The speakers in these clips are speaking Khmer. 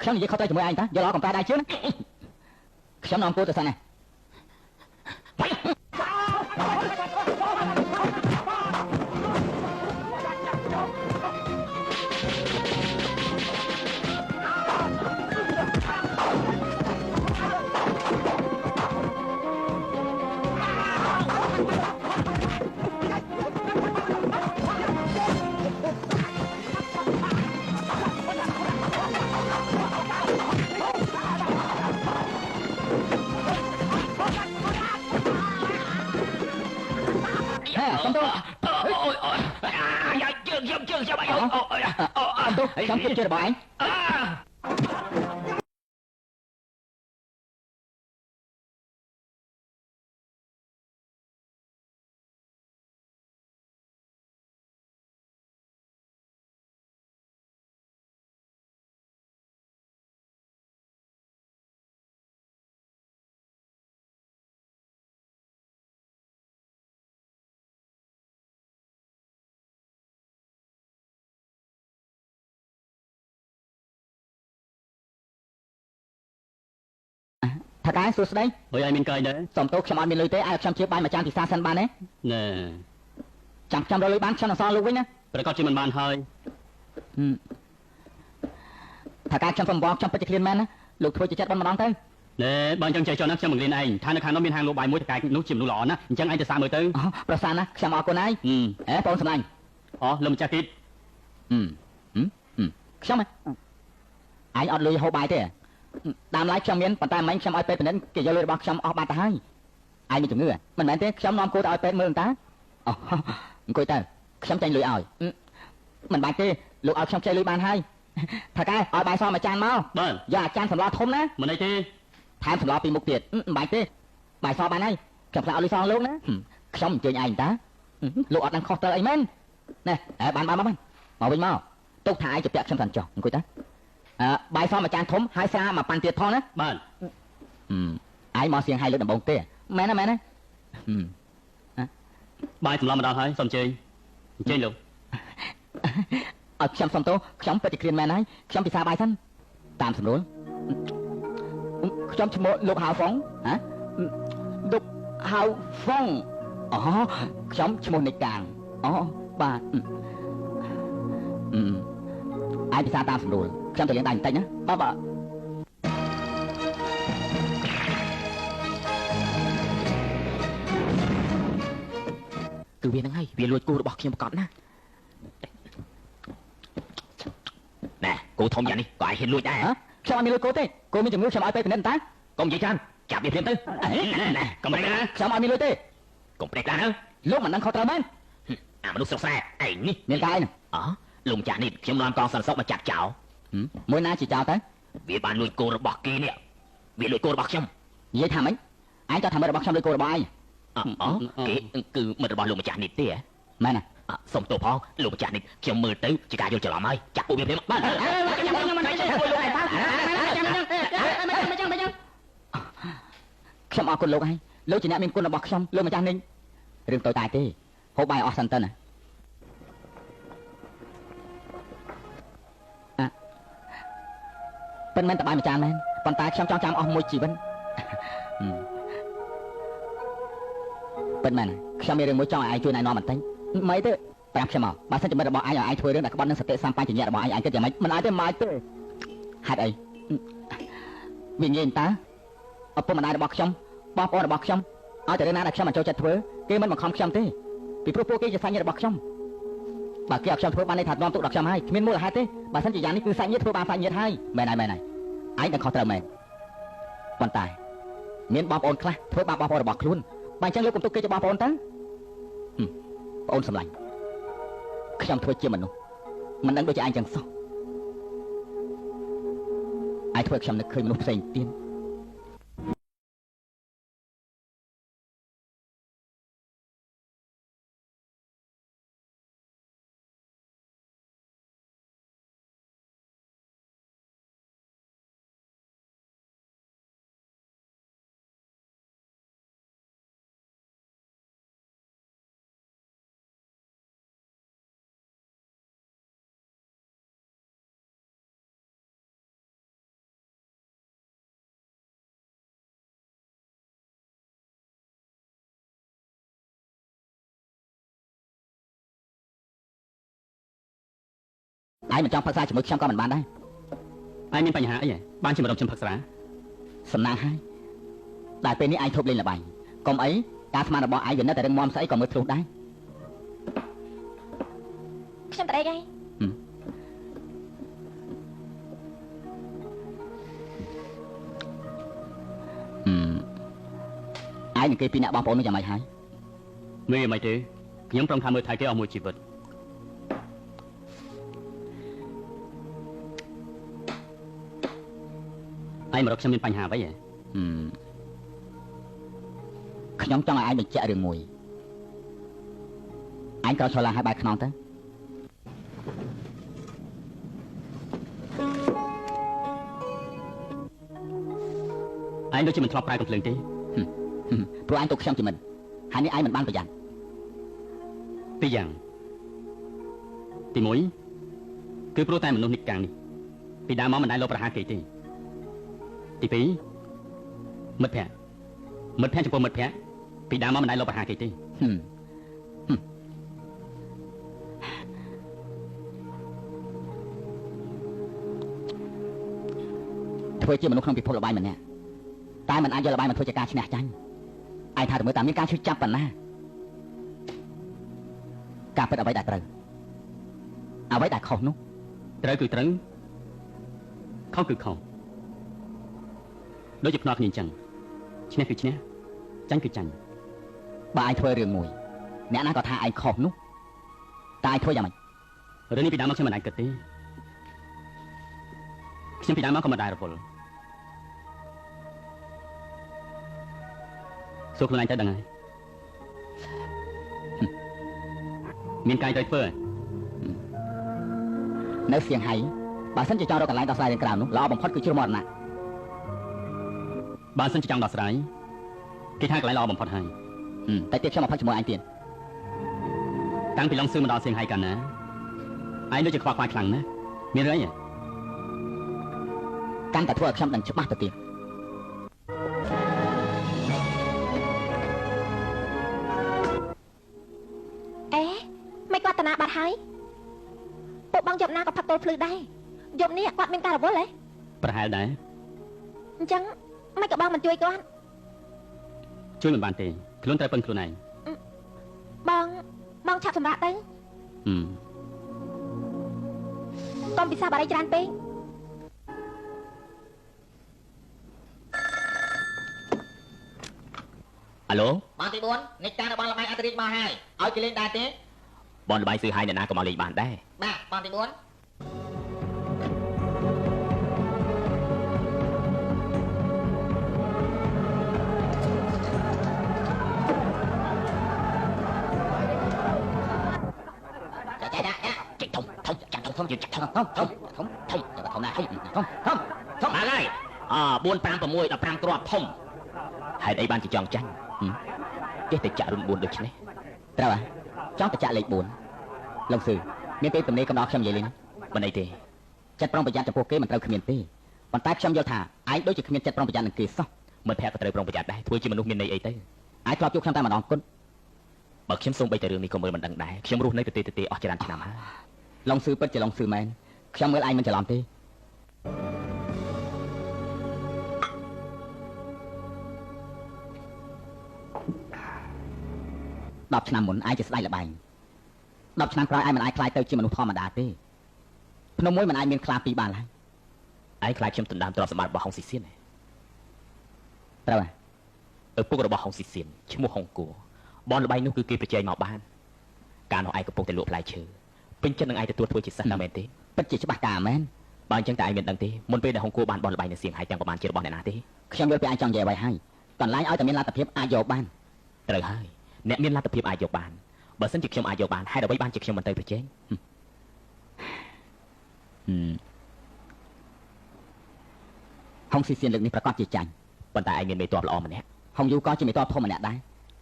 ខ្ញុំនិយាយខុសត្រូវជាមួយឯងតាយកល្អកំប៉ែដៃជើងខ្ញុំនាំគោទៅសិនណាខ្ញុំគិតជារបស់ឯងថាកែសួស្ដីអុយឲ្យមានកាយដែរសុំទោសខ្ញុំអត់មានលុយទេឲ្យខ្ញុំជាបាយមួយចានពិសាសិនបានទេណែចាំខ្ញុំរកលុយបានខ្ញុំនឹងសងលោកវិញណាប្រកាសជាមិនបានហើយថាកែខ្ញុំសុំបងខ្ញុំពិតជាឃ្លានមែនណាលោកធ្វើជាចិត្តប៉ុនម្ដងទៅណែបើអញ្ចឹងចេះចុះណាខ្ញុំបង្រៀនឯងថានៅខាងនោះមានហាងលក់បាយមួយតកែនោះជាមនុស្សល្អណាស់អញ្ចឹងឯងទៅសាកមើលទៅប្រសាណាខ្ញុំអរគុណហើយអេបងសម្លាញ់អូលោកម្ចាស់គិតខ្ញុំឯងអត់លុយហូបបាយទេដើមឡើយខ្ញុំមានប៉ុន្តែមិញខ្ញុំឲ្យពេទ្យពិនិត្យគេយកលុយរបស់ខ្ញុំអស់បាត់ទៅហើយឯងមានជំងឺមិនមែនទេខ្ញុំនាំគោទៅឲ្យពេទ្យមើលតាអូអង្គុយទៅខ្ញុំចាញ់លុយឲ្យមិនបាច់ទេលោកឲ្យខ្ញុំខ្ចីលុយបានហើយថាកែឲ្យបាយសមួយចានមកបាទយកអាចានសម្លធំណាមិនអីទេថែមសម្លពីមុខទៀតមិនបាច់ទេបាយសបានហើយខ្ញុំខ្លាចឲ្យលុយសងលោកណាខ្ញុំអញ្ជើញឯងតាលោកអត់ដឹងខុសត្រូវអីមែនណែបានបានបានមកវិញមកទុកថាឯងជពាក់ខ្ញុំសិនចុះអង្គុយតាបាយសមួយចានធំហើយស្រាមួយប៉ាន់ទៀតផងណាបាទឯងមកសៀងហៃលើកដំបងទេមែនណាមែនណាបាយសម្លមកដល់ហើយសូមអញ្ជើញអញ្ជើញលោកឲ្យខ្ញុំសុំទោសខ្ញុំពិតជាឃ្លានមែនហើយខ្ញុំពិសាបាយសិនតាមសម្រួលខ្ញុំឈ្មោះលោកហៅហ្វុងហ៎លោកហៅហ្វុងអូខ្ញុំឈ្មោះនិចកាងអូបាទឯងពិសាតាមសម្រួលខ្ញុំទៅលាងដៃបន្តិចណាបាទបាទគឺវានឹងហើយវាលួចគូរបស់ខ្ញុំប្រកបណាណែគូធំយ៉ាងនេះក៏ឯងហ៊ានលួចដែរខ្ញុំអត់មានលួចគូទេគូមានជំងឺខ្ញុំឲ្យពេទ្យពិនិត្យតាកុំនិយាយច្រើនចាប់វាភ្លាមទៅណែកុំប្រេះណាខ្ញុំអត់មានលួចទេកុំប្រេះណាលោកមិនដឹងខុសត្រូវមែនអាមនុស្សស្រុកស្រែឯងនេះមានកាយណាអូលោកម្ចាស់នេះខ្ញុំនាំកងសន្តិសុខមកចាប់ចោលមួយណាជាចោលទៅវាបានលួចគោរបស់គេនេះវាលួចគោរបស់ខ្ញុំនិយាយថាម៉េចឯងចង់ថាមិត្តរបស់ខ្ញុំលួចគោរបស់ឯងអូគេគឺមិត្តរបស់លោកម្ចាស់នេះទេមែនណាសុំទោសផងលោកម្ចាស់នេះខ្ញុំមើលទៅជាការយល់ច្រឡំហើយចាប់ពួកវាភ្លាមបាទខ្ញុំអរគុណលោកហើយលោកជាអ្នកមានគុណរបស់ខ្ញុំលោកម្ចាស់នេះរឿងតូចតាចទេហូបបាយអស់សិនទៅណាពិតមែនតបាយមួយចានមែនប៉ុន្តែខ្ញុំចង់ចាំអស់មួយជីវិតពិតមែនខ្ញុំមានរឿងមួយចង់ឲ្យឯងជួយណែនាំបន្តិចមិនទេប្រាប់ខ្ញុំមកបើសិនជាមិត្តរបស់ឯងឲ្យឯងធ្វើរឿងដែលក្បត់នឹងសតិសម្បញ្ញៈរបស់ឯងឯងគិតយ៉ាងម៉េចមិនអាចទេមិនអាចទេហេតុអីវាងាយតាឪពុកម្ដាយរបស់ខ្ញុំបងប្អូនរបស់ខ្ញុំឲ្យតែរឿងណាដែលខ្ញុំមិនចូលចិត្តធ្វើគេមិនបង្ខំខ្ញុំទេពីព្រោះពួកគេជាសាច់ញាតិរបស់ខ្ញុំបើគេឲ្យខ្ញុំធ្វើបានន័យថានាំទុកដល់ខ្ញុំហើយគ្មានមូលហេតុទេបើសិនជាយ៉ាងនេះគឺសាច់ញាតិធ្វើបានសាច់ញាតិហើយមែនហើយមែនហើយឯងដឹងខុសត្រូវមែនប៉ុន្តែមានបងប្អូនខ្លះធ្វើបាបបងប្អូនរបស់ខ្លួនបើអញ្ចឹងលោកកុំទុកគេជាបងប្អូនទៅបងអូនសម្លាញ់ខ្ញុំធ្វើជាមនុស្សមិនដឹងដូចជាឯងចឹងសោះឯងធ្វើខ្ញុំនឹកឃើញមនុស្សផ្សេងទៀត ឯងមិនចង់ផឹកស្រាជាមួយខ្ញុំក៏មិនបានដែរ ឯងមានបញ្ហាអីបានជាមករកខ្ញុំផឹកស្រា សំណាងហើយដែលពេលនេះឯងធប់លេងល្បែងកុំអីការស្មានរបស់ឯងវានៅតែរឹងមាំស្អីក៏មើលធ្លុះដែរ ខ្ញុំតេកឯង ឯងនឹងគេពីរអ្នកបងប្អូននោះយ៉ាងម៉េចហើយ មានយ៉ាងម៉េចទេខ្ញុំប្រឹងថាមើលថែគេអស់មួយជីវិតឯងមករកខ្ញុំមានបញ្ហាអ្វីហ៎ ខ្ញុំចង់ឲ្យឯងបញ្ជាក់រឿងមួយឯងក្រោយឆ្លឡើងឲ្យបែកខ្នងទៅ ឯងដូចជាមិនធ្លាប់ប្រើកំភ្លើងទេ ព្រោះឯងទុកខ្ញុំជាមិត្តហើយនេះឯងមិនបានប្រយ័ត្ន ពីរយ៉ាងទី1គឺព្រោះតែមនុស្សនេះកាំងនេះពីដើមមកមិនដែលលោប្រហារគេទេទី2មិត្តភក្តិមិត្តភក្តិចំពោះមិត្តភក្តិពីដើមមកមិនដែលលោប្រហារគេទេ ធ្វើជាមនុស្សក្នុងពិភពល្បែងម្នាក់តែមិនអាចយកល្បែងមកធ្វើជាការឈ្នះចាញ់ឯងថាទៅមើលតាមមានការឈឺចាប់ប៉ុណ្ណាការពិតអ្វីដែលត្រូវអ្វីដែលខុសនោះ ត្រូវគឺត្រូវខុសគឺខុសដូចជាភ្នាល់គ្នាអញ្ចឹងឈ្នះគឺឈ្នះចាញ់គឺចាញ់ បើឯងធ្វើរឿងមួយអ្នកណាក៏ថាឯងខុសនោះតែឯងធ្វើយ៉ាងម៉េច រឿងនេះពីដើមមកខ្ញុំមិនអាចគិតទេខ្ញុំពីដើមមកក៏មិនដែលរវល់សួរខ្លួនឯងទៅដឹងហើយមានកាយត្រូវធ្វើ នៅសៀងហៃបើសិនជាចង់រកកន្លែងដោះស្រាយរឿងក្រៅនោះល្អបំផុតគឺជ្រោះមរណៈ បើសិនជាចង់ដោះស្រាយគេថាកន្លែងល្អបំផុតហើយ តែទៀតខ្ញុំមកផឹកជាមួយឯងទៀត តាំងពីឡុងស៊ឺមកដល់សៀងហៃកាលណាឯងដូចជាខ្វល់ខ្វាយខ្លាំងណាស់មានរឿងអី កាន់តែធ្វើឲ្យខ្ញុំដឹងច្បាស់ទៅទៀត អេមិនគាត់តាណាបាត់ហើយពួកបងយប់ណាក៏ផឹកទល់ភ្លឺដែរយប់នេះគាត់មានការរវល់ហ៎ ប្រហែលដែរ អញ្ចឹងមិនក៏បងមិនជួយគាត់ ជួយមិនបានទេខ្លួនត្រូវពឹងខ្លួនឯង បងបងឆាប់សម្រាប់ទៅកុំពិសាបារីច្រើនពេក អាឡូ បងទី4នេះការរបស់ល្បែងអន្តរាជមកហើយឲ្យគេលេងដែរទេ បងល្បែងស៊ឺហើយអ្នកណាក៏មកលេងបានដែរ បាទបងទី4 ចេញធំធំចាំធំធំយើងចាក់ធំ ធំធំធំធំធំណាស់ធំធំធំ ធំបាទហើយអ4 5 6 15គ្រាប់ធំហេតុអីបានជាចង់ចាញ់ចេះតែចាក់រុន4ដូចនេះ ត្រូវហ៎ចង់តែចាក់លេខ4លោកស៊ឺមានពេលទំនេរកំដរខ្ញុំនិយាយលេង មិនអីទេ ចិត្តប្រុងប្រយ័ត្នចំពោះគេមិនត្រូវគ្មានទេប៉ុន្តែខ្ញុំយល់ថាឯងដូចជាគ្មានចិត្តប្រុងប្រយ័ត្ននឹងគេសោះ មិត្តភក្តិក៏ត្រូវប្រុងប្រយ័ត្នដែរធ្វើជាមនុស្សមានន័យអីទៅ ឯងធ្លាប់ជួបខ្ញុំតែម្ដងគុណ បើខ្ញុំសូម្បីតែរឿងនេះក៏មើលមិនដឹងដែរខ្ញុំរស់នៅប្រទេសទៅទេអស់ច្រើនឆ្នាំហើយ ឡុងស៊ឺពិតជាឡុងស៊ឺមែនខ្ញុំមើលឯងមិនច្រឡំទេ10ឆ្នាំមុនឯងជាស្ដេចល្បែង10ឆ្នាំក្រោយឯងមិនអាចក្លាយទៅជាមនុស្សធម្មតាទេភ្នំមួយមិនអាចមានខ្លាពីរបានឡើយ ឯងខ្លាចខ្ញុំដណ្ដើមទ្រព្យសម្បត្តិរបស់ហុងស៊ីសៀន ត្រូវហើយ ឪពុករបស់ហុងស៊ីសៀនឈ្មោះហុងគួបនល្បែងនោះគឺគេប្រជែងមកបានកាលនោះឯងកំពុងតែលក់ផ្លែឈើពេញចិត្តនឹងឯងទទួលធ្វើជាសិស្សតាមមែនទេ ពិតជាច្បាស់ការមែន បើអញ្ចឹងតែឯងមានដឹងទេមុនពេលដែលហុងគួបានបនល្បែងនៅសៀងហៃទាំងប្រមាណជារបស់អ្នកណាទេ ខ្ញុំយល់ពីឯងចង់និយាយអ្វីហើយកន្លែងឲ្យតែមានលទ្ធភាពអាចយកបាន ត្រូវហើយអ្នកមានលទ្ធភាពអាចយកបានបើសិនជាខ្ញុំអាចយកបានហេតុអ្វីបានជាខ្ញុំមិនទៅប្រជែង ហុងស៊ីសៀនលើកនេះប្រកាសជាចាញ់ ប៉ុន្តែឯងមានមេតបល្អម្នាក់ ហុងយូក៏ជាមេតបធំម្នាក់ដែរ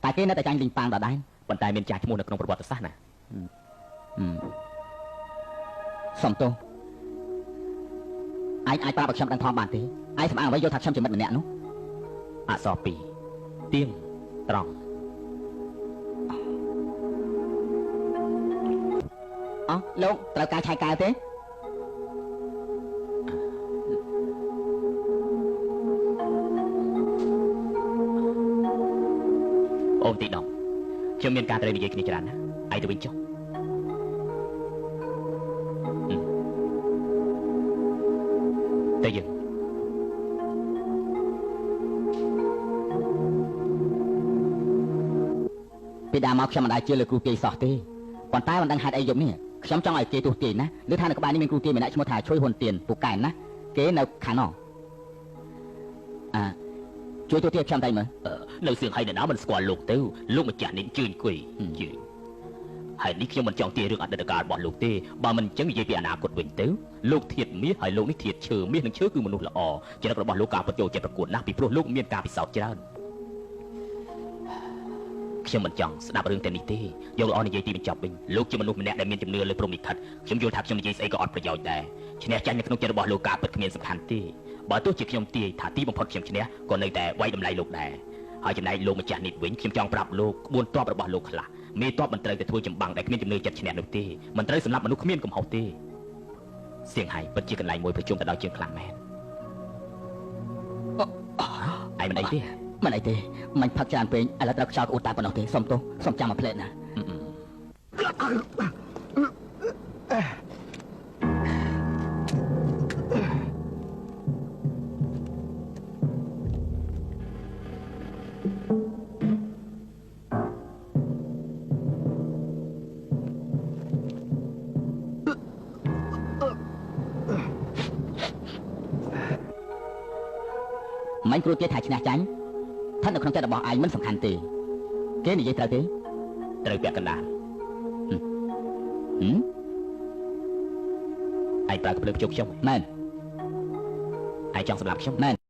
តែគេនៅតែចាញ់លីងប៉ាងដដែល ប៉ុន្តែមានចាស់ឈ្មោះនៅក្នុងប្រវត្តិសាស្ត្រណា សំទោសឯងអាចប្រាប់ឲ្យខ្ញុំដឹងផងបានទេឯងសំអាងអ្វីយល់ថាខ្ញុំជាមិត្តម្នាក់នោះ អក្សរ2ទៀងត្រង់ អោះលោកត្រូវការឆាយកែវទេ អូនទី10ខ្ញុំមានការត្រូវនិយាយគ្នាច្រើនណាស់ឯងទៅវិញចុះទៅយើងពីដើមមកខ្ញុំមិនដែលជឿលើគ្រូទាយសោះទេប៉ុន្តែមិនដឹងហេតុអីយប់នេះខ្ញុំចង់ឲ្យគេទស្សទាយណាឬថានៅក្បែរនេះមានគ្រូទាយម្នាក់ឈ្មោះថាឈុយហ៊ុនទៀនពូកែណាគេនៅខាងនោះអាជួយទស្សទាយខ្ញុំតែមើលនៅសៀងហៃនរណាមិនស្គាល់លោកទៅលោកម្ចាស់នេះជឿអង្គុយជឿហើយនេះខ្ញុំមិនចង់ទាយរឿងអតីតកាលរបស់លោកទេបើមិនអញ្ចឹងនិយាយពីអនាគតវិញទៅលោកធាតមាសហើយលោកនេះធាតឈើមាសនិងឈើគឺមនុស្សល្អចរិតរបស់លោកការពិតចូលចិត្តប្រកួតណាស់ពីព្រោះលោកមានការពិសោធន៍ច្រើនខ្ញុំមិនចង់ស្ដាប់រឿងទាំងនេះទេយកល្អនិយាយទីបញ្ចប់វិញលោកជាមនុស្សម្នាក់ដែលមានជំនឿលើព្រហ្មលិខិតខ្ញុំយល់ថាខ្ញុំនិយាយស្អីក៏អត់ប្រយោជន៍ដែរឈ្នះចាញ់នៅក្នុងចិត្តរបស់លោកការពិតគ្មានសំខាន់ទេបើទោះជាខ្ញុំទាយថាទីបំផុតខ្ញុំឈ្នះក៏នៅតែវាយតម្លៃលោកដែរហើយចំណែកលោកម្ចាស់នេះវិញខ្ញុំចង់ប្រាប់លោកក្បួនទ័ពរបស់លោកខ្លះមេទ័ពមិនត្រូវតែធ្វើចម្បាំងដែលគ្មានជំនឿចិត្តឈ្នះនោះទេមិនត្រូវសម្លាប់មនុស្សគ្មានកំហុសទេសៀងហៃពិតជាកន្លែងមួយប្រជុំទៅដោយជើងខ្លាំងមែនឯងមិនអីទេមិនអីទេមិនផឹកច្រើនពេកឥឡូវត្រូវខ្យល់ក្អួតតែប៉ុណ្ណោះទេសុំទោសសុំចាំមួយភ្លែតណាមិនគ្រូទាយថាឈ្នះចាញ់ស្ថិតនៅក្នុងចិត្តរបស់ឯងមិនសំខាន់ទេគេនិយាយត្រូវទេត្រូវពាក់កណ្ដាលឯងប្រើកំភ្លើងជោគខ្ញុំមែនឯងចង់សម្លាប់ខ្ញុំមែន